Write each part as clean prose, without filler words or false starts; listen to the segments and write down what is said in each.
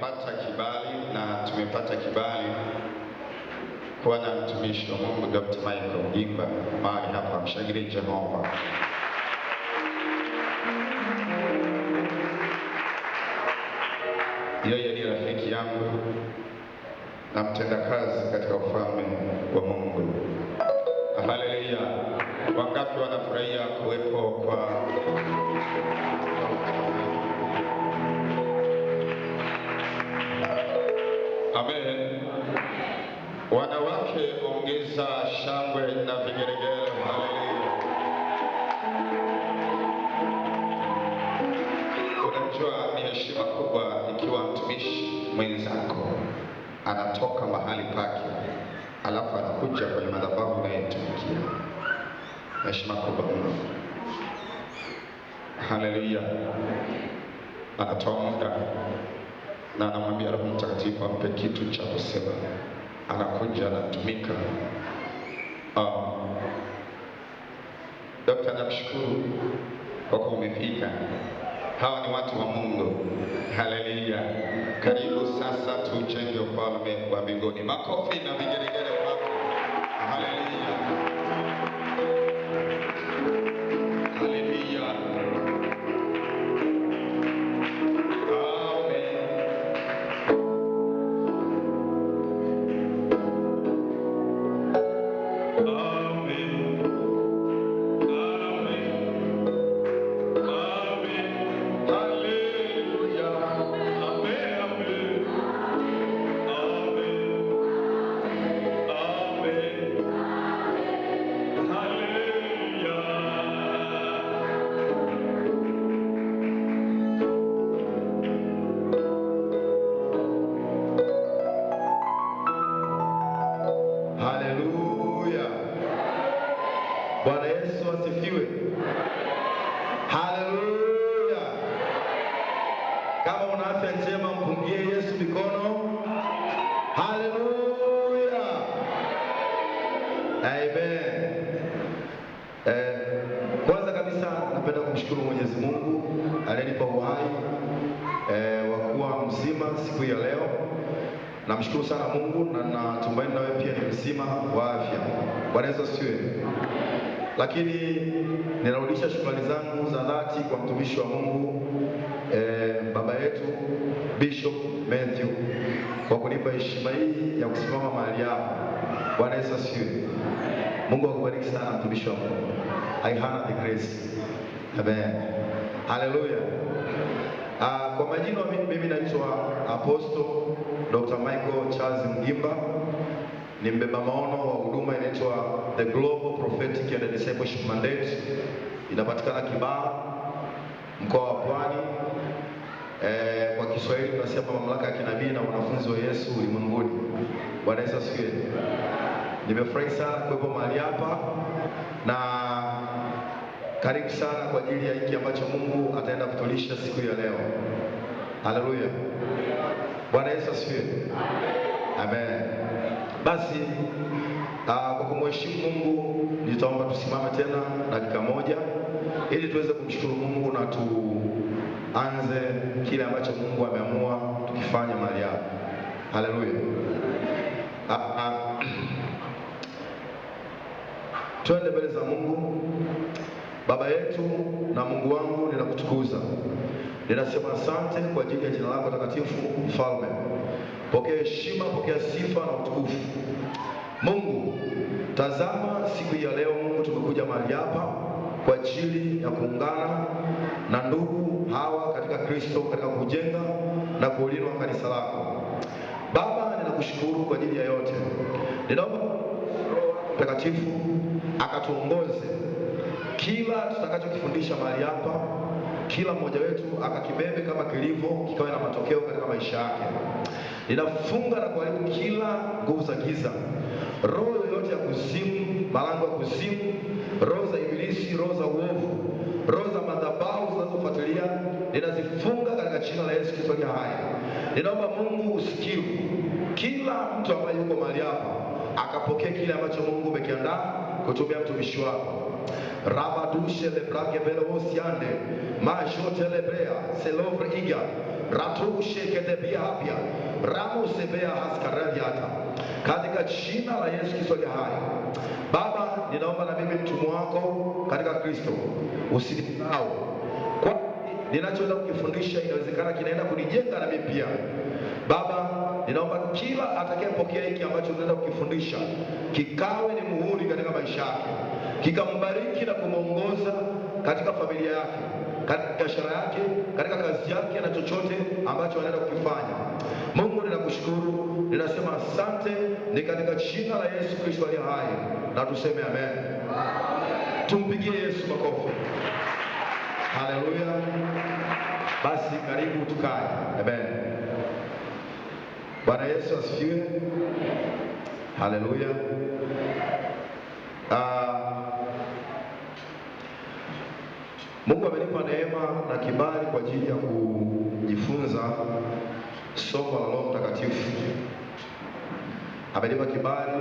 Nimepata kibali na tumepata kibali kuwa na mtumishi wa Mungu Dr. Michael Mgimba mahali hapa. Mshangilie Jehova. Yeye ni rafiki yangu na mtendakazi katika ufalme wa Mungu. Haleluya! Wangapi wanafurahia kuwepo kwa Amen. Wanawake, ongeza shangwe na vigelegele. Haleluya! Unajua ni heshima kubwa ikiwa mtumishi mwenzako anatoka mahali pake alafu anakuja kwenye madhabahu unayetumikia. Heshima kubwa mno. Haleluya! Anatoa muda na anamwambia Roho Mtakatifu ampe kitu cha kusema. Anakuja anatumika. Dokta, nakushukuru kwa kuwa umefika. Hawa ni watu wa Mungu. Haleluya! Karibu sasa tujenge ufalme wa mbinguni. Makofi na vigelegele kwako. Haleluya, haleluya, amen. Amen. Amen. Amen. Haleluya. Amen. Amen. Amen. Amen. Hallelujah. Haleluya! Bwana Yesu asifiwe. Haleluya! Kama una afya njema, mpungie Yesu mikono. Haleluya! Amen. Kwanza kabisa napenda kumshukuru Mwenyezi Mungu aliyenipa uhai wa kuwa mzima siku ya leo. Namshukuru sana Mungu na natumaini nawe pia ni mzima wa afya. Bwana Yesu asifiwe. Lakini ninarudisha shukrani zangu za dhati kwa mtumishi wa Mungu baba yetu Bishop Matthew kwa kunipa heshima hii ya kusimama mahali hapa. Bwana Yesu asifiwe. Mungu akubariki sana mtumishi wa Mungu. I honor the grace. Amen. Hallelujah. Kwa majina mimi naitwa Apostle Dr. Michael Charles Mgimba. Ni mbeba maono wa huduma inaitwa The Global Prophetic and Discipleship Mandate. Inapatikana Kibaha, mkoa wa Pwani. Kwa Kiswahili tunasema mamlaka ya kinabii na wanafunzi wa Yesu ulimwenguni. Bwana Yesu asifiwe. Nimefurahi sana kuwepo mahali hapa na karibu sana kwa ajili ya hiki ambacho Mungu ataenda kutulisha siku ya leo. Haleluya. Bwana Yesu asifiwe. Amen. Basi kwa kumheshimu Mungu nitaomba tusimame tena dakika moja ili tuweze kumshukuru Mungu na tuanze kile ambacho Mungu ameamua tukifanya mahali hapa. Haleluya. Twende mbele za Mungu. Baba yetu na Mungu wangu, ninakutukuza. Ninasema asante kwa ajili ya jina lako takatifu, Mfalme. Pokea heshima, pokea sifa na utukufu. Mungu, tazama siku ya leo Mungu, tumekuja mahali hapa kwa ajili ya kuungana na ndugu hawa katika Kristo katika kujenga na kulinda kanisa lako. Baba, ninakushukuru kwa ajili ya yote. Ninaomba Roho Mtakatifu akatuongoze kila tutakachokifundisha mahali hapa, kila mmoja wetu akakibebe kama kilivyo, kikawe na matokeo katika maisha yake. Ninafunga na kuharibu kila nguvu za giza, roho yoyote ya kuzimu, malango ya kuzimu, roho za ibilisi, roho za uovu, roho za madhabahu zinazofuatilia, ninazifunga katika jina la Yesu Kristo aliye hai. Ninaomba Mungu usikivu, kila mtu ambaye yuko mahali hapa akapokee kile ambacho Mungu umekiandaa kutumia mtumishi wako. Rabadushe lebrage veleosiande majote lebrea selovre iga ratushe kedebia hapya ramusebea haskaraviata, katika jina la Yesu Kristo aliye hai. Baba, ninaomba na mimi mtumwa wako katika Kristo usinisahau, kwa ninachoenda kukifundisha inawezekana kinaenda kunijenga na mimi pia. Baba, ninaomba kila atakayepokea hiki ambacho tunaenda kukifundisha kikawe ni muhuri katika maisha yake, kikambariki na kumwongoza katika familia yake, katika biashara yake, katika kazi yake na chochote ambacho anaenda kukifanya. Mungu, ninakushukuru, ninasema asante, ni katika jina la Yesu Kristo aliye hai, na tuseme amen. Tumpigie Yesu makofi. Haleluya. Basi karibu tukae. Amen. Bwana Yesu asifiwe. Haleluya. Mungu amenipa neema na kibali kwa ajili ya kujifunza somo la Roho Mtakatifu. Amenipa kibali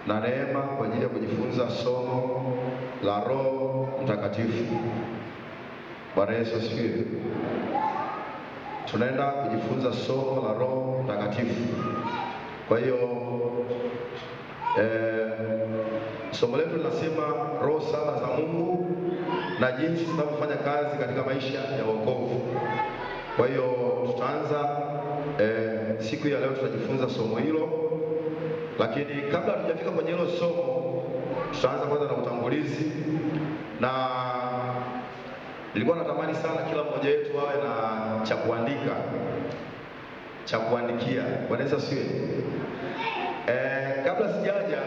na neema kwa ajili ya kujifunza somo la Roho Mtakatifu. Bwana Yesu asifiwe. Tunaenda kujifunza somo la Roho Mtakatifu. Kwa hiyo somo letu linasema roho saba za Mungu na jinsi zinavyofanya kazi katika maisha ya wokovu. Kwa hiyo tutaanza siku ya leo tutajifunza somo hilo, lakini kabla hatujafika kwenye hilo somo, tutaanza kwanza na utangulizi. Na nilikuwa natamani sana kila mmoja wetu awe na cha kuandika, cha kuandikia. Bwana Yesu asifiwe. Kabla sijaja,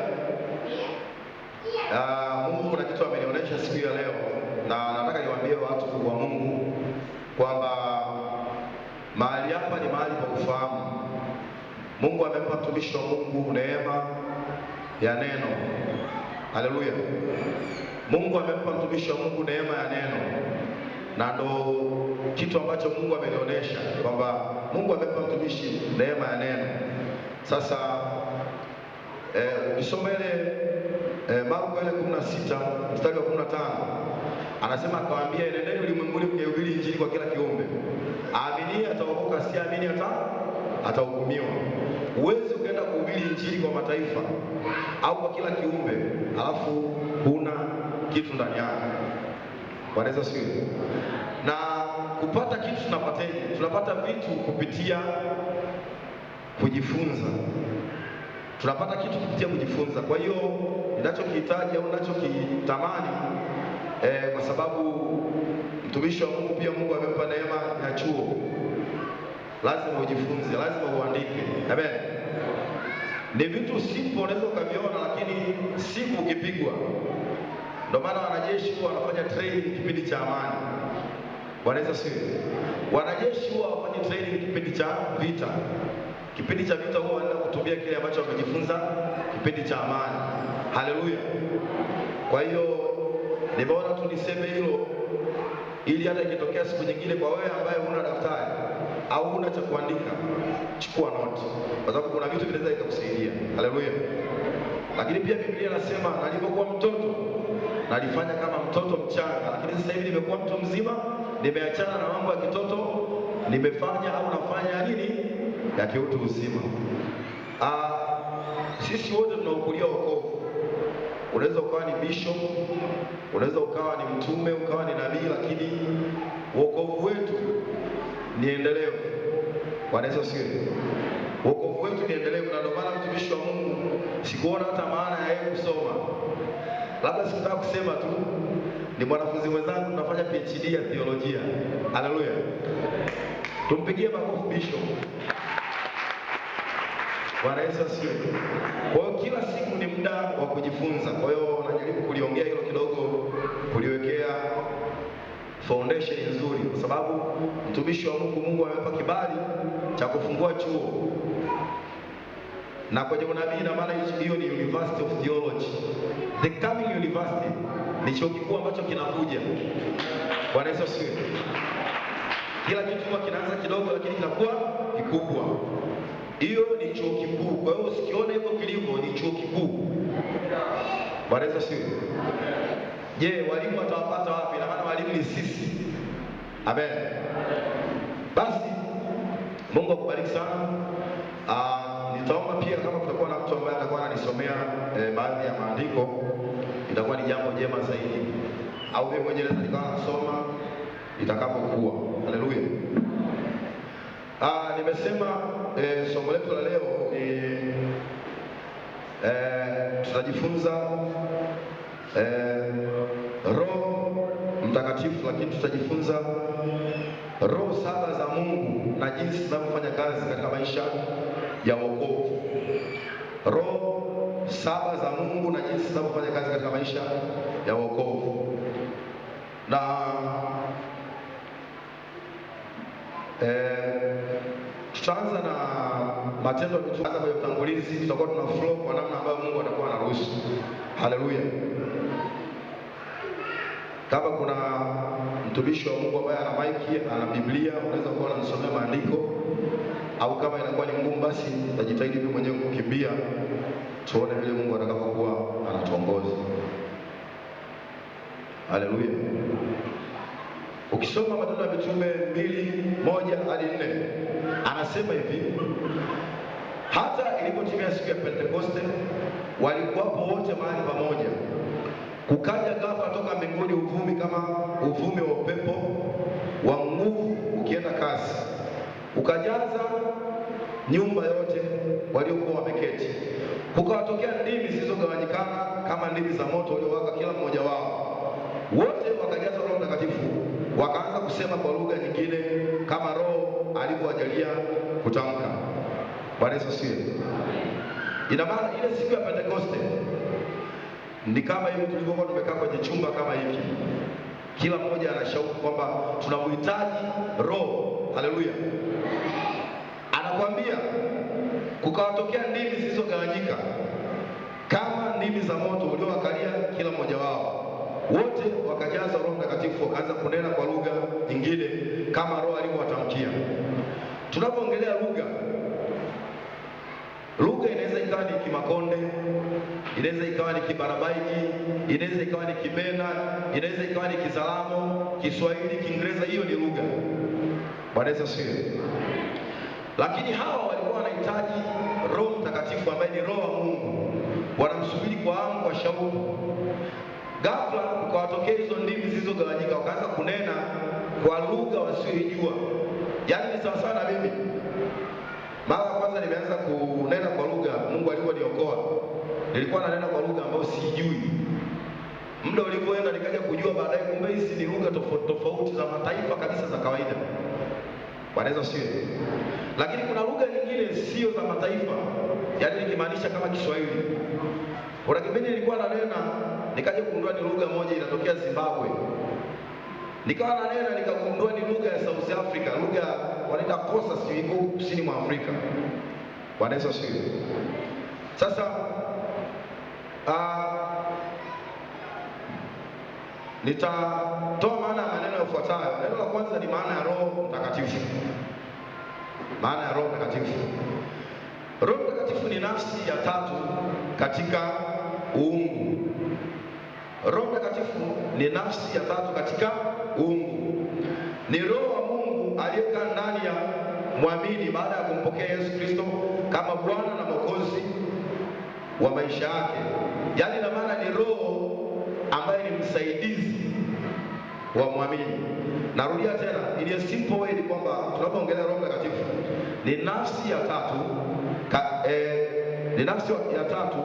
Mungu kuna kitu amenionyesha siku ya leo, na nataka niwaambie watu wa Mungu kwamba mahali hapa ni mahali pa kufahamu. Mungu amempa mtumishi wa Mungu neema ya neno. Haleluya. Mungu amempa mtumishi wa Mungu neema ya neno, na ndo kitu ambacho Mungu amenionyesha kwamba Mungu amempa mtumishi neema ya neno. Sasa ukisoma ile Marko ile 16 mstari wa 15 anasema, akawaambia, enendeni ulimwenguni mkaihubiri injili kwa kila kiumbe, aaminie ataokoka, asiamini atahukumiwa. Huwezi ukaenda kuhubiri injili kwa mataifa au kwa kila kiumbe alafu huna kitu ndani yako. Bwana Yesu asifiwe. Na kupata kitu tunapateje? Tunapata vitu kupitia kujifunza. Tunapata kitu kupitia kujifunza. Kwa hiyo ninachokihitaji au ninachokitamani, kwa sababu mtumishi wa Mungu pia Mungu amempa neema ya chuo, lazima ujifunze, lazima uandike. Amen. Ni vitu simple unaweza ukaviona, lakini siku ukipigwa. Ndio maana wanajeshi huwa wanafanya training kipindi cha amani. Bwana Yesu asifiwe. Wanajeshi huwa hawafanyi training kipindi cha vita. Kipindi cha vita huwa wanaenda kutumia kile ambacho wamejifunza kipindi cha amani. Haleluya. Kwa hiyo nimeona tu niseme hilo ili hata ikitokea siku nyingine kwa wewe ambaye huna daftari au huna cha kuandika, chukua note, kwa sababu kuna vitu vinaweza vikakusaidia. Haleluya. Lakini pia Biblia inasema nilipokuwa mtoto nalifanya kama mtoto mchanga, lakini sasa hivi nimekuwa mtu mzima, nimeachana na mambo ya kitoto, nimefanya au nafanya nini ya kiutu uzima. Sisi wote tunaukulia wokovu. Unaweza ukawa ni bishop, unaweza ukawa ni mtume, ukawa ni nabii, lakini wokovu wetu ni endelevu. Bwana Yesu asifiwe. Wokovu wetu ni endelevu, na ndio maana mtumishi wa Mungu sikuona hata maana ya yeye kusoma. Labda sikutaka kusema tu, ni mwanafunzi mwenzangu tunafanya PhD ya theolojia. Haleluya. Tumpigie makofi bishop. Bwana Yesu asifiwe. Kwa hiyo kila siku ni muda wa kujifunza. Kwa hiyo najaribu kuliongea hilo kidogo, kuliwekea foundation nzuri, kwa sababu mtumishi wa Mungu, Mungu amempa kibali cha kufungua chuo. Na kwenye unabii na maana hiyo ni University of Theology. The coming university ni chuo kikuu ambacho kinakuja. Bwana Yesu asifiwe. Kila kitu huwa kinaanza kidogo lakini kinakuwa kikubwa. Hiyo ni chuo kikuu. Kwa hiyo usikione hivyo kilivyo, ni chuo kikuu. Bwana Yesu asifiwe. Je, walimu watawapata wapi? Na maana walimu ni sisi. Amen. Basi Mungu akubariki sana. Nitaomba pia kama kutakuwa na mtu ambaye atakuwa ananisomea baadhi ya maandiko, itakuwa ni jambo jema zaidi, au mimi mwenyewe naweza nikawa nasoma itakapokuwa. Haleluya. Nimesema somo letu la leo ni tutajifunza Roho Mtakatifu, lakini tutajifunza roho saba za Mungu na jinsi zinavyofanya kazi katika maisha ya wokovu. Roho saba za Mungu na jinsi zinavyofanya kazi katika maisha ya wokovu. Na tutaanza na Matendo ya Mitume. Kwenye utangulizi tutakuwa tuna flow kwa namna ambayo Mungu atakuwa anaruhusu. Haleluya. Kama kuna mtumishi wa Mungu ambaye ana maiki, ana Biblia, unaweza kuwa unanisomea maandiko, au kama inakuwa ni ngumu, basi nitajitahidi mimi mwenyewe kukimbia, tuone vile Mungu atakapokuwa anatuongoza. Haleluya. Ukisoma Matendo ya Mitume 2:1-4 anasema hivi: hata ilipotimia siku ya Pentekoste, walikuwapo wote mahali pamoja. Kukaja ghafla toka mbinguni uvumi kama uvumi wa upepo wa nguvu ukienda kasi, ukajaza nyumba yote waliokuwa wameketi. Kukawatokea ndimi zilizogawanyikana kama ndimi za moto uliowaka kila mmoja wao. Wote wakajazwa Roho Mtakatifu, wakaanza kusema kwa lugha nyingine kama Roho alivyowajalia kutamka. Bwana Yesu asifiwe. Ina maana ile siku ya Pentekoste ni kama hivi tulivyokuwa tumekaa kwenye chumba kama hiki, kila mmoja ana shauku kwamba tunamhitaji Roho. Haleluya. Anakuambia kukawatokea ndimi zilizogawanyika kama ndimi za moto uliowakalia kila mmoja wao. Wote wakajazwa Roho Mtakatifu, wakaanza kunena kwa lugha nyingine kama Roho alivyowatamkia. Tunapoongelea lugha, lugha inaweza ikawa ni Kimakonde, inaweza ikawa ni Kibarabaiki, inaweza ikawa ni Kibena, inaweza ikawa ni Kizalamo, Kiswahili, Kiingereza, hiyo ni lugha. Bwana Yesu asifiwe. Lakini hawa walikuwa wanahitaji Roho Mtakatifu ambaye ni Roho wa Mungu, wanamsubiri kwa hamu, kwa shauku. Ghafla kukawatokea hizo ndimi zilizogawanyika, wakaanza kunena kwa lugha wasioijua. Yaani ni sawasawa na mimi. Mara ya kwanza nimeanza kunena kwa lugha, Mungu aliponiokoa, nilikuwa nanena kwa lugha ambayo sijui. Muda ulipoenda nikaja kujua baadaye, kumbe hizi ni lugha tofauti tofauti za mataifa kabisa za kawaida. Bwana Yesu asifiwe. Lakini kuna lugha nyingine sio za mataifa, yaani nikimaanisha kama Kiswahili. Kuna kipindi nilikuwa nanena, nikaja kugundua ni lugha moja inatokea Zimbabwe. Nikawa nanena nikagundua ni lugha ya South Africa, lugha wanaita Xhosa, sijui iko kusini mwa Afrika. Bwana Yesu asifiwe. Sasa nitatoa maana ya maneno yafuatayo. Neno la kwanza ni maana ya Roho Mtakatifu. Maana ya Roho Mtakatifu. Roho Mtakatifu ni nafsi ya tatu katika uungu. Roho Mtakatifu ni nafsi ya tatu katika uungu. Ni Roho wa Mungu aliyekaa ndani ya mwamini baada ya kumpokea Yesu Kristo kama Bwana na Mwokozi wa maisha yake. Yaani na maana ni Roho ambaye ni msaidizi wa mwamini. Narudia tena, in a simple way ni kwamba tunapoongelea Roho Mtakatifu ni nafsi ya tatu ni nafsi ya tatu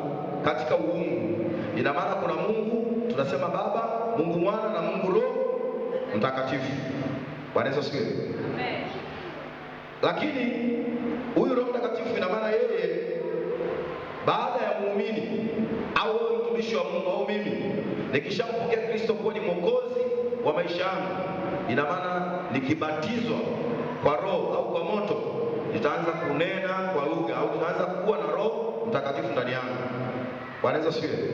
katika uungu. Ina maana kuna Mungu, tunasema Baba, Mungu Mwana na Mungu Roho Mtakatifu. Bwana Yesu asifiwe. Amen. Lakini huyu Roho Mtakatifu ina maana yeye baada ya muumini au wewe mtumishi wa Mungu au mimi nikishampokea Kristo kuwa ni Mwokozi wa maisha yangu, ina maana nikibatizwa kwa Roho au kwa moto nitaanza kunena kwa lugha au nitaanza kuwa na Roho Mtakatifu ndani yangu. Bwana Yesu asifiwe.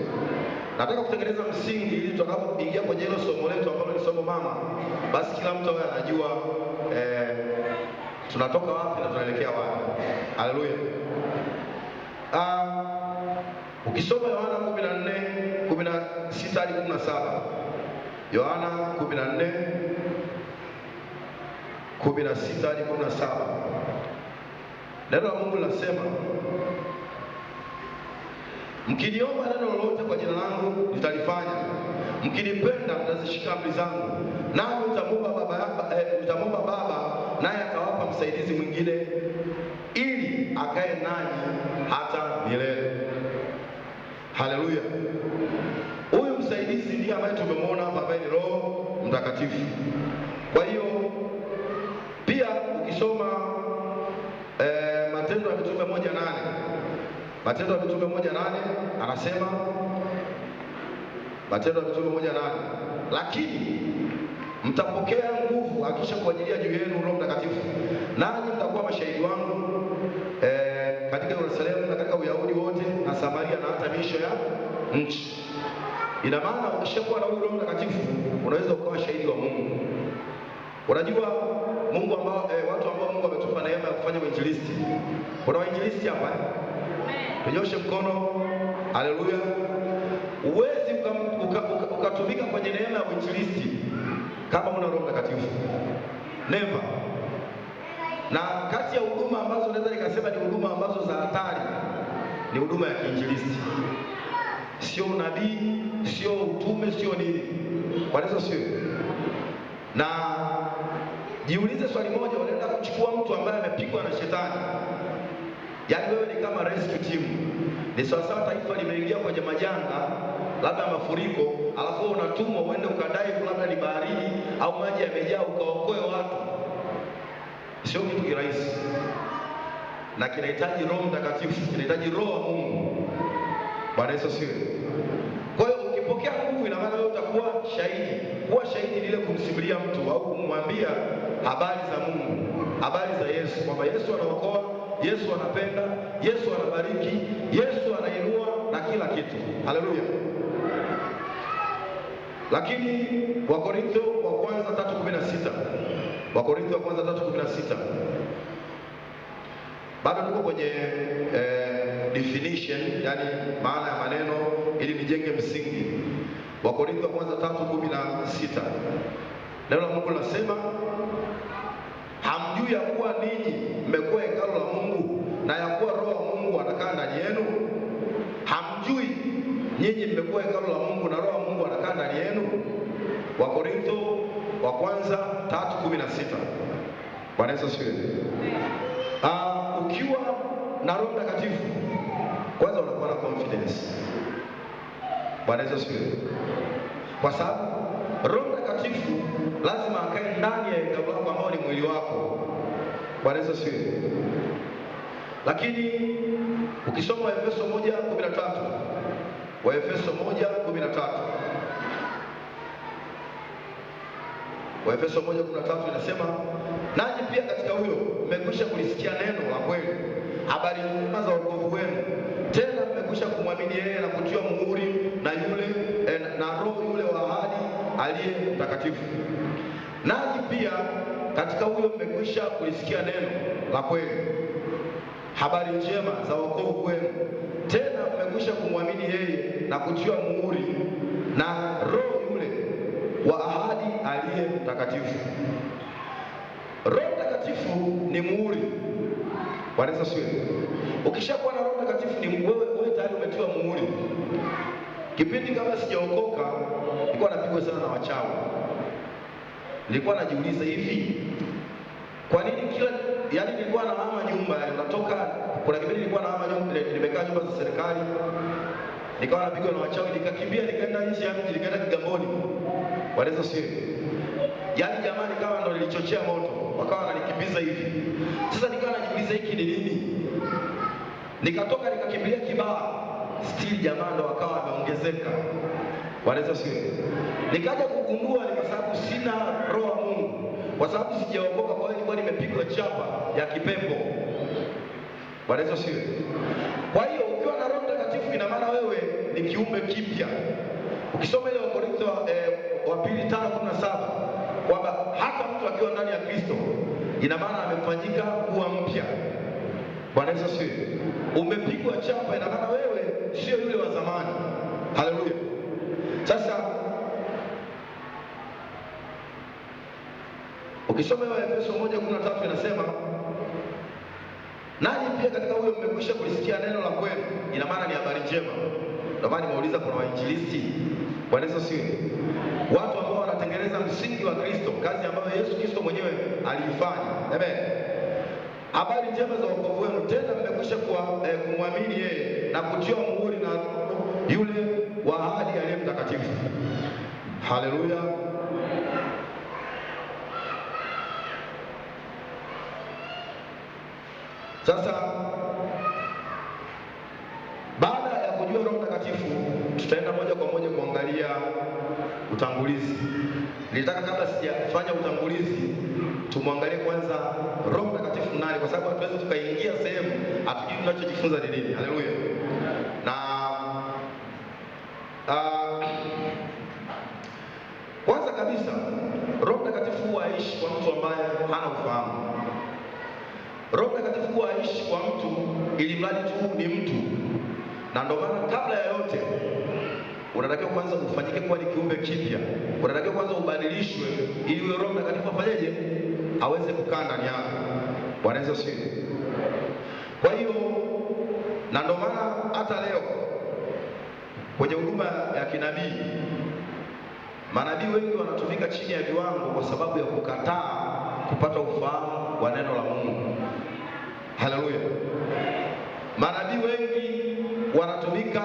Nataka kutengeneza msingi ili tutakapoingia kwenye hilo somo letu ambalo ni somo mama, basi kila mtu awe anajua tunatoka wapi na tunaelekea wapi. Haleluya. Ukisoma Yohana 14:16 hadi 17, Yohana 14:16 hadi 17. Neno la Mungu linasema, mkiniomba neno lolote kwa jina langu nitalifanya. Mkinipenda mtazishika amri zangu, nami nitamwomba Baba, naye atawapa msaidizi mwingine ili akae nanyi hata milele. Haleluya! Huyu msaidizi ndiye ambaye tumemwona hapa, ambaye ni Roho Mtakatifu. Kwa hiyo pia ukisoma Matendo ya Mitume 1:8, Matendo ya Mitume 1:8 anasema, Matendo ya Mitume 1:8, lakini mtapokea nguvu akisha kuajilia juu yenu Roho Mtakatifu, nanyi mtakuwa mashahidi wangu katika Yerusalemu na katika Uyahudi wote na Samaria na hata miisho ya nchi. Ina maana ukishakuwa na huyu Roho Mtakatifu unaweza ukawa shahidi wa Mungu. Unajua Mungu ambao watu ambao Mungu ametupa neema ya kufanya uinjilisti. Kuna wainjilisti hapa? Tunyoshe mkono. Haleluya. Huwezi ukatumika kwenye neema ya uinjilisti kama huna Roho Mtakatifu. Never. Na kati ya huduma ambazo naweza nikasema ni huduma ambazo za hatari ni huduma ya kiinjilisti. Sio unabii, sio utume, sio nini. Kwa nini sio? Na jiulize swali moja, unaenda kuchukua mtu ambaye amepigwa na shetani. Yaani wewe ni kama rescue team. Ni sawa sawa taifa limeingia kwenye majanga, labda mafuriko, alafu unatumwa uende ukadai labda ni baharini au maji yamejaa ukaokoe watu. Sio kitu kirahisi. Na kinahitaji Roho Mtakatifu, kinahitaji Roho wa Mungu. Bwana Yesu asifiwe. Kwa hiyo ukipokea nguvu, ina maana wewe utakuwa shahidi. Kuwa shahidi ni ile kumsimulia mtu au kumwambia habari za Mungu, habari za Yesu, kwamba Yesu anaokoa, Yesu anapenda, Yesu anabariki, Yesu anainua na kila kitu. Haleluya. Lakini Wakorintho wa kwanza 3:16. Wakorintho wa kwanza 3:16. Bado tuko kwenye definition, yani maana ya maneno ili nijenge msingi. Wakorintho wa kwanza 3:16. Neno la Mungu linasema, hamjui ya kuwa ninyi mmekuwa hekalu la Mungu na ya kuwa Roho wa Mungu anakaa ndani yenu? Hamjui nyinyi mmekuwa hekalu la Mungu na Roho wa Mungu anakaa ndani yenu? Wakorintho wa kwanza 3:16. Bwana Yesu asifiwe. Ukiwa na Roho Mtakatifu kwanza unakuwa na confidence. Bwana Yesu asifiwe. Kwa sababu Roho Mtakatifu lazima akae ndani ya hekalu lako ambao ni mwili wako. Bwana Yesu asifiwe. Lakini ukisoma Waefeso 1:13, Waefeso 1:13, Waefeso 1:13 inasema, nanyi pia katika huyo mmekwisha kulisikia neno la kweli, habari njema za wokovu wenu, tena mmekwisha kumwamini yeye na kutiwa muhuri na yule na Roho yule wa ahadi aliye Mtakatifu. Nanyi pia katika huyo mmekwisha kulisikia neno la kweli, habari njema za wokovu wenu, tena mmekwisha kumwamini yeye na kutiwa muhuri na Roho yule wa ahadi aliye Mtakatifu. Roho Mtakatifu ni muhuri. Bwana Yesu asifiwe. Ukishakuwa na Roho Mtakatifu ni wewe tayari umetiwa muhuri. Kipindi kama sijaokoka nilikuwa napigwa sana na wachawi. Nilikuwa najiuliza hivi, kwa nini kila, yani nilikuwa nahama nyumba, yani natoka, kuna kipindi nilikuwa nahama nyumba, nimekaa nyumba za serikali, nikawa napigwa na wachawi, nikakimbia nikaenda nje ya mji, nikaenda Kigamboni. Bwana Yesu asifiwe. Yaani jamani, kama ndo nilichochea moto, wakawa wananikimbiza hivi. Sasa nikawa najiuliza hiki ni nini? Nikatoka nikakimbilia Kibaha, still jamaa ndo wakawa wameongezeka. Bwana Yesu asifiwe. Nikaja kugundua ni kwa sababu sina Roho wa Mungu, kwa sababu sijaokoka, kwa hiyo nilikuwa nimepigwa chapa ya kipepo. Bwana Yesu asifiwe. Kwa hiyo ukiwa na Roho Mtakatifu ina maana wewe ni kiumbe kipya. Ukisoma ile Wakorintho wa pili 5:17 kwamba hata mtu akiwa ndani ya Kristo ina maana amefanyika kuwa mpya. Bwana Yesu asifiwe. Umepigwa chapa, ina maana wewe sio yule wa zamani. Haleluya. Sasa Ukisoma Waefeso 1:13 inasema, nanyi pia katika huyo mmekwisha kulisikia neno la kweli. Ina maana ni habari njema. Ndio maana nimeuliza kuna wainjilisti. Bwana Yesu asifiwe. Watu ambao wanatengeneza msingi wa Kristo, kazi ambayo Yesu Kristo mwenyewe aliifanya. Amen. Habari njema za wokovu wenu, tena mmekwisha kumwamini yeye na kutiwa muhuri na yule wa ahadi aliye mtakatifu. Haleluya. Sasa baada ya kujua Roho Mtakatifu, tutaenda moja kwa moja kuangalia utangulizi. Nilitaka kabla sijafanya utangulizi tumwangalie kwanza Roho Mtakatifu nani, kwa sababu hatuwezi tukaingia sehemu hatujui tunachojifunza ni nini. Haleluya. Na kwanza kabisa Roho Mtakatifu huwa haishi kwa mtu ambaye hana ufahamu. Roho Mtakatifu huwa haishi kwa mtu ili mradi tu ni mtu. Na ndio maana kabla ya yote unatakiwa kwanza ufanyike kuwa ni kiumbe kipya. Unatakiwa kwanza ubadilishwe ili huyo Roho Mtakatifu afanyeje? Aweze kukaa ndani yako. Bwana Yesu asifiwe. Kwa hiyo na ndio maana hata leo kwenye huduma ya kinabii manabii wengi wanatumika chini ya viwango kwa sababu ya kukataa kupata ufahamu wa neno la Mungu. Haleluya. Manabii wengi wanatumika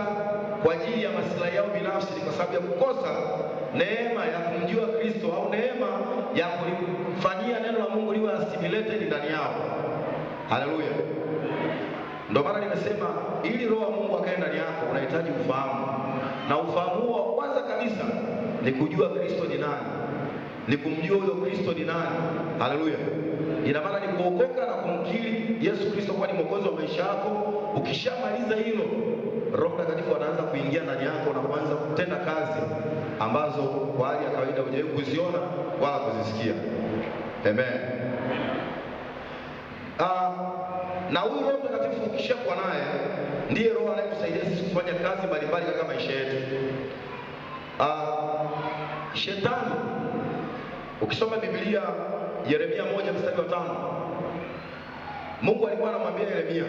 kwa ajili ya maslahi yao binafsi kwa sababu ya kukosa neema ya kumjua Kristo au neema ya kulifanyia neno la Mungu liwe assimilated ndani yao. Haleluya. Ndio maana nimesema ili Roho wa Mungu akae ndani yako unahitaji ufahamu. Na ufahamu huo kwanza kabisa ni kujua Kristo ni nani. Ni kumjua huyo Kristo ni nani. Haleluya. Ina maana ni kuokoka na kumkiri Yesu Kristo kuwa ni Mwokozi wa maisha yako. Ukishamaliza hilo, Roho Mtakatifu anaanza kuingia ndani yako na kuanza kutenda kazi ambazo kwa hali ya kawaida hujawahi kuziona wala kuzisikia. Amen. Na huyu Roho Mtakatifu ukishakuwa naye ndiye Roho anayetusaidia sisi kufanya kazi mbalimbali katika maisha yetu. Shetani, ukisoma Biblia Yeremia 1:5, Mungu alikuwa anamwambia Yeremia.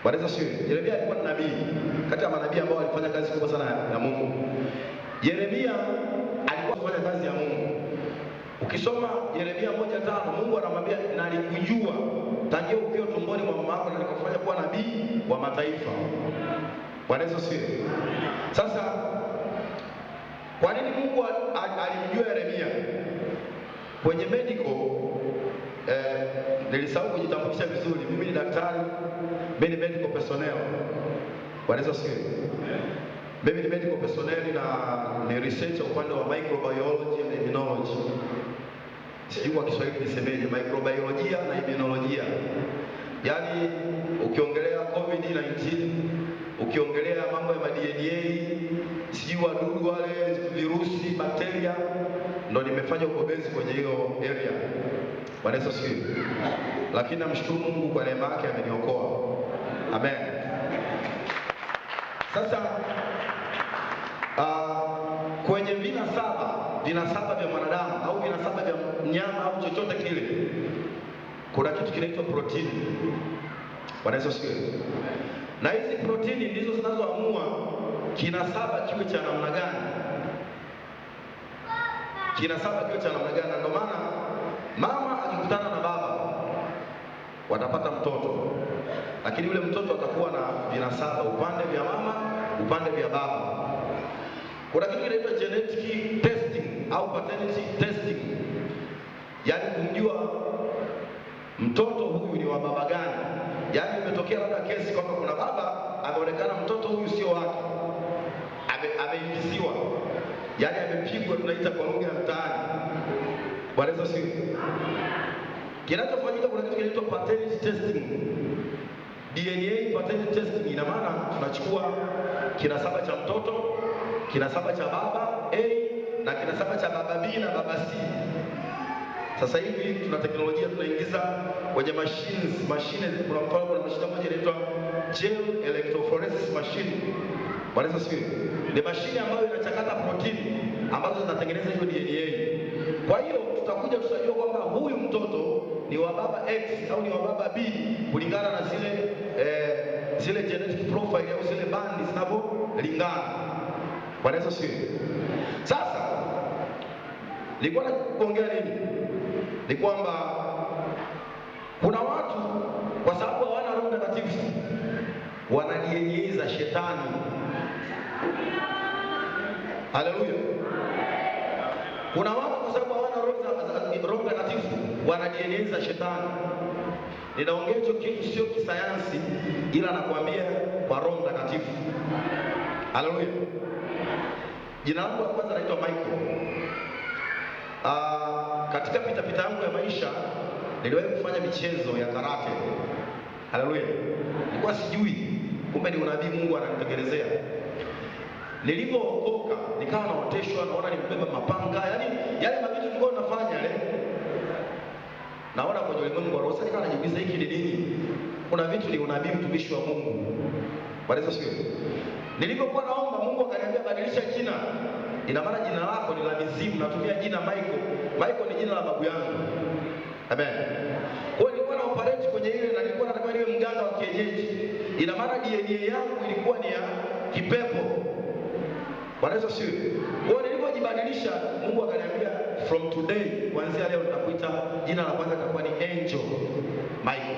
Bwana Yesu asifiwe. Yeremia alikuwa ni nabii, kati ya manabii ambao walifanya kazi kubwa sana ya Mungu. Yeremia alikuwa anafanya kazi ya Mungu. Ukisoma Yeremia 1:5, Mungu anamwambia nalikujua tangia ukiwa tumboni mwa mama yako na nikakufanya kuwa nabii wa mataifa. Bwana Yesu asifiwe. Sasa kwa nini Mungu alimjua Yeremia? Kwenye medical nilisahau kujitambulisha vizuri. Mimi ni daktari, mimi ni medical personnel. Bwana Yesu asifiwe. Mimi ni medical personnel na ni researcher upande wa microbiology and immunology. Sijui kwa Kiswahili nisemeje, microbiolojia na immunolojia. Yaani ukiongelea COVID-19, ukiongelea mambo ya DNA, sijui wadudu wale, virusi, bakteria, ndo nimefanya ubobezi kwenye hiyo area. Bwana Yesu asifiwe. Lakini namshukuru Mungu kwa neema yake ameniokoa. Amen. Sasa kwenye vinasaba vya mwanadamu au vinasaba vya mnyama au chochote kile, kuna kitu kinaitwa protini. Bwana Yesu asifiwe. Na hizi protini ndizo zinazoamua kinasaba kiwe cha namna gani. Kinasaba kiwe cha namna gani. Ndio maana mama akikutana na baba watapata mtoto, lakini yule mtoto atakuwa na vinasaba upande vya mama, upande vya baba. Kuna kitu kinaitwa genetic testing au paternity testing, yaani kumjua mtoto huyu ni wa baba gani. Yaani imetokea labda kesi kwamba kuna baba ameonekana mtoto huyu sio wake, ameingiziwa, yaani amepigwa, tunaita kwa lugha ya mtaani. Bwana Yesu asifiwe. Kinachofanyika, kuna kitu kinaitwa paternity testing, DNA paternity testing. Ina maana tunachukua kinasaba cha mtoto, kinasaba cha baba A na kinasaba cha baba B na baba C. Sasa hivi tuna teknolojia, tunaingiza kwenye mashine. Kuna mfano, kuna mashine moja inaitwa gel electrophoresis machine. Bwana Yesu asifiwe. Ni mashine ambayo inachakata protini ambazo zinatengeneza hiyo DNA. Kwa hiyo tutakuja tutajua kwamba huyu mtoto ni wa baba X au ni wa baba B kulingana na zile genetic profile au zile bandi zinavyolingana. Bwana Yesu asifiwe. Sasa nilikuwa naongea nini? Ni kwamba kuna watu kwa sababu hawana Roho Mtakatifu wanadienyeza shetani. Haleluya. Kuna watu kwa sababu hawana Roho Mtakatifu wanadieneza shetani. Ninaongea hicho kitu sio kisayansi, ila nakwambia kwa Roho Mtakatifu. Haleluya. Jina langu la kwanza naitwa Michael. Katika pitapita yangu ya maisha niliwahi kufanya michezo ya karate. Haleluya. Nilikuwa sijui, kumbe ni unabii Mungu ananitengenezea. Nilipookoka nikawa naoteshwa, naona nimebeba mapanga, yani yale mavitu tulikuwa tunafanya yale. Naona kwenye ulimwengu wa roho, sasa nikawa najiuliza hiki ni nini? Kuna vitu ni unabii, mtumishi wa Mungu. Bwana Yesu asifiwe. Nilipokuwa naomba Mungu akaniambia badilisha jina. Ina maana jina lako ni la mizimu, natumia jina Michael. Michael ni jina la babu yangu. Amen. Kwa hiyo nilikuwa na operate kwenye ile na nilikuwa nataka niwe mganga wa kienyeji. Ina maana DNA yangu ilikuwa ni ya kipepo. Bwana Yesu asifiwe. Kwa hiyo nilipojibadilisha Mungu akaniambia from today, kuanzia leo nitakuita jina la kwanza litakuwa ni Angel Michael.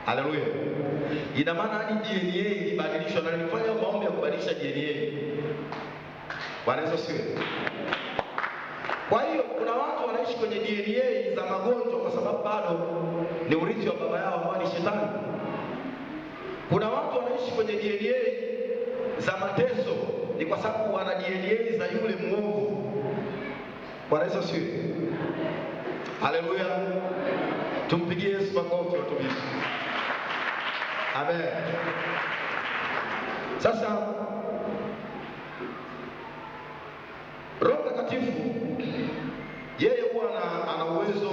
Haleluya. Ina maana hadi DNA ilibadilishwa na nilifanya maombi ya kubadilisha DNA. Bwana Yesu asifiwe. Kwa hiyo kuna watu wanaishi kwenye DNA za magonjwa kwa sababu bado ni urithi wa baba yao ambao ni shetani. Kuna watu wanaishi kwenye DNA za mateso ni kwa sababu wana DNA za yule mwovu. Bwana Yesu asifiwe. Haleluya. Tumpigie Yesu makofi watumishi. Amen. Sasa Roho Mtakatifu yeye huwa ana uwezo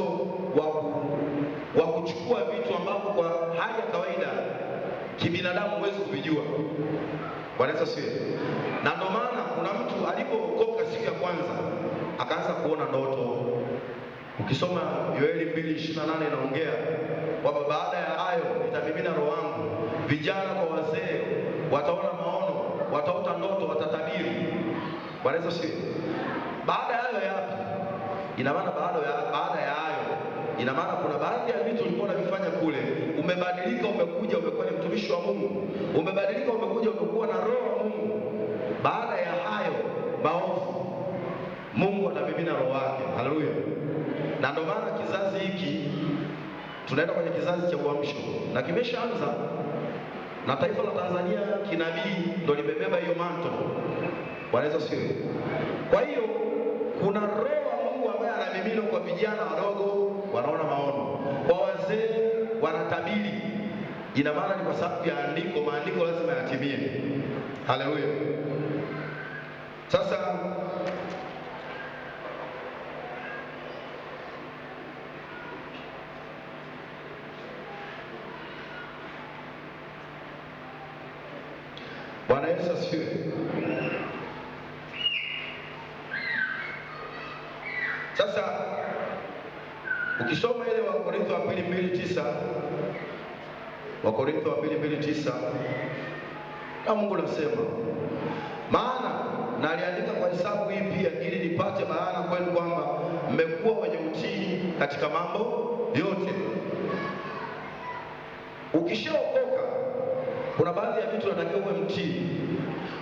wa kuchukua vitu ambavyo kwa hali ya kawaida kibinadamu huwezi kuvijua. Bwana Yesu asifiwe. Na ndio maana kuna mtu alipookoka siku ya kwanza akaanza kuona ndoto. Ukisoma Yoeli 2:28 inaongea kwamba baada ya hayo nitamimina roho wangu, vijana kwa wazee wataona maono, wataota ndoto, watatabiri. Bwana Yesu asifiwe. Baada ya hayo yapi? Ina maana baada ya hayo, ina maana kuna baadhi ya vitu ulikuwa unavifanya kule, umebadilika, umekuja umekuwa ni mtumishi wa Mungu, umebadilika, umekuja umekuwa na roho wa Mungu. Baada ya hayo maovu, Mungu atamimina roho wake. Haleluya. Na ndio maana kizazi hiki tunaenda kwenye kizazi cha uamsho na kimeshaanza, na taifa la Tanzania kinabii ndio limebeba hiyo manto. Bwana Yesu asifiwe. Kwa hiyo kuna roho wa Mungu ambaye anamimina kwa vijana wadogo, wanaona maono, kwa wazee wanatabiri. Ina maana ni kwa sababu ya andiko, maandiko lazima yatimie. Haleluya. Sasa Bwana Yesu asifiwe. Sasa ukisoma ile Wakorintho wa pili 2:9, Wakorintho wa pili 2:9, na Mungu anasema, maana naliandika kwa hesabu hii pia ili nipate bayana kwenu kwamba mmekuwa wenye utii katika mambo yote. Ukishaokoka kuna baadhi ya vitu unatakiwa uwe mtii.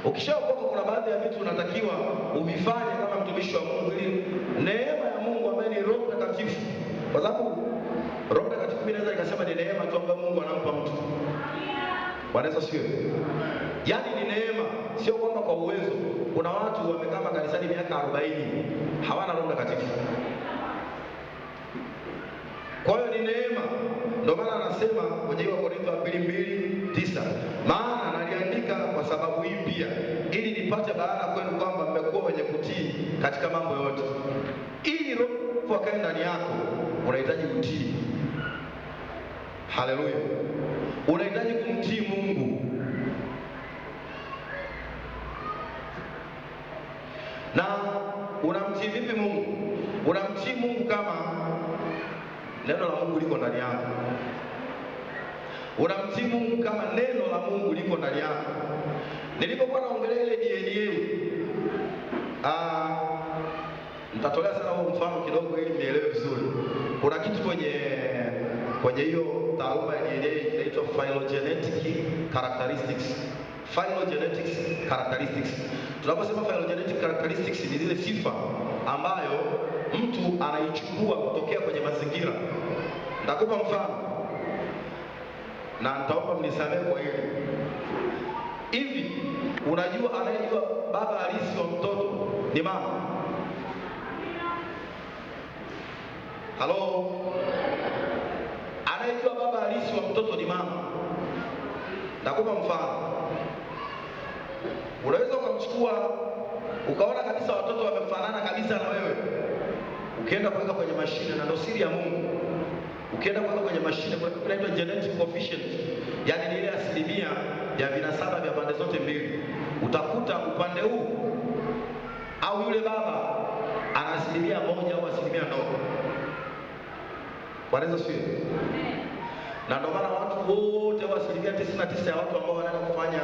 Ukishaokoka kuna baadhi ya vitu unatakiwa uvifanye kama mtumishi wa Mungu ili neema ya Mungu ambaye ni Roho Mtakatifu, kwa sababu Roho Mtakatifu mimi naweza nikasema ni neema tu ambayo Mungu anampa mtu. Bwana Yesu asifiwe. Yaani ni neema, sio kwamba kwa uwezo. Kuna watu wamekaa kanisani miaka 40 hawana Roho Mtakatifu. Kwa hiyo ni neema. Ndio maana anasema kwenye hiyo Wakorintho wa 2:9, maana naliandika kwa sababu hii pia ili nipate bayana kwenu kwamba mmekuwa wenye kutii katika mambo yote. Ili Roho akae ndani yako unahitaji kutii. Haleluya. Unahitaji kumtii Mungu. Na Unamtii vipi Mungu? Unamtii Mungu kama neno la Mungu liko ndani yako. Unamtii Mungu kama neno la Mungu liko ndani yako. Nilipokuwa naongelea ile DNA, nitatolea sana huo mfano kidogo ili nielewe vizuri. Kuna kitu kwenye hiyo taaluma ya DNA kinaitwa phylogenetic characteristics. Phylogenetic characteristics. Tunaposema phylogenetic characteristics ni zile sifa ambayo mtu anaichukua kutokea kwenye mazingira. Nitakupa mfano na nitaomba mnisamehe kwa hili. Hivi unajua anayejua baba halisi wa mtoto ni mama? Halo? Anayejua baba halisi wa mtoto ni mama. Nakupa mfano. Unaweza ukamchukua ukaona kabisa watoto wamefanana kabisa na wewe, ukienda kuweka kwenye mashine, na ndio siri ya Mungu. Ukienda kuweka kwenye mashine kuna kitu kinaitwa genetic coefficient, yaani ni ile asilimia ya vinasaba vya pande zote mbili. Utakuta upande huu au yule baba ana 1% au asilimia ndogo. Wanaweza sio? Na ndio maana watu wote au 99% ya watu ambao wanaenda kufanya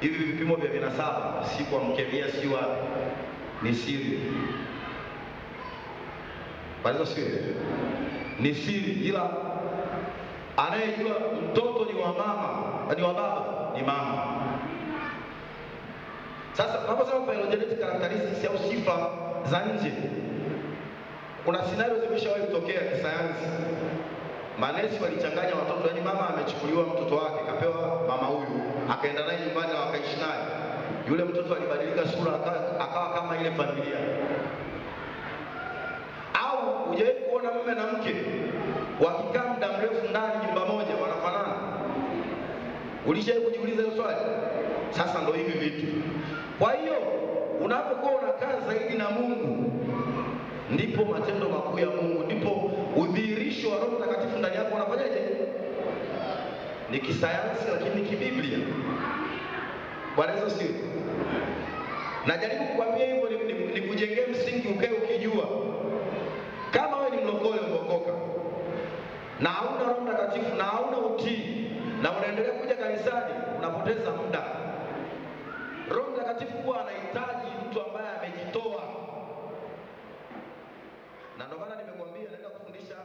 hivi vipimo vya vinasaba, si kwa mkemia, si wapi, ni siri. Wanaweza sio? Ni siri, ila anayejua mtoto ni wa mama, ni wa baba, ni mama. Sasa tunaposema phylogenetic characteristics au sifa za nje, kuna scenario zimeshawahi kutokea kisayansi. Manesi walichanganya watoto, yani mama amechukuliwa mtoto wake kapewa mama huyu, akaenda naye nyumbani na wakaishi naye. Yule mtoto alibadilika sura, akawa kama ile familia. Au hujawahi kuona mume na mke wakikaa muda mrefu ndani nyumba moja wanafanana? Ulishawahi kujiuliza hiyo swali? Sasa ndio hivi vitu. Kwa hiyo unapokuwa unakaa zaidi na Mungu, ndipo matendo makuu ya Mungu, ndipo udhihirisho wa Roho Mtakatifu ndani yako unafanyaje? Ni kisayansi lakini ni kibiblia. Bwana Yesu asifiwe. Najaribu kukwambia hivyo ni kujengea msingi ukae ukijua. Kama wewe ni mlokole umeokoka na hauna Roho Mtakatifu na hauna utii na unaendelea kuja kanisani, unapoteza muda. Roho Mtakatifu huwa anahitaji mtu ambaye amejitoa. Na ndio maana nimekuambia naenda kufundisha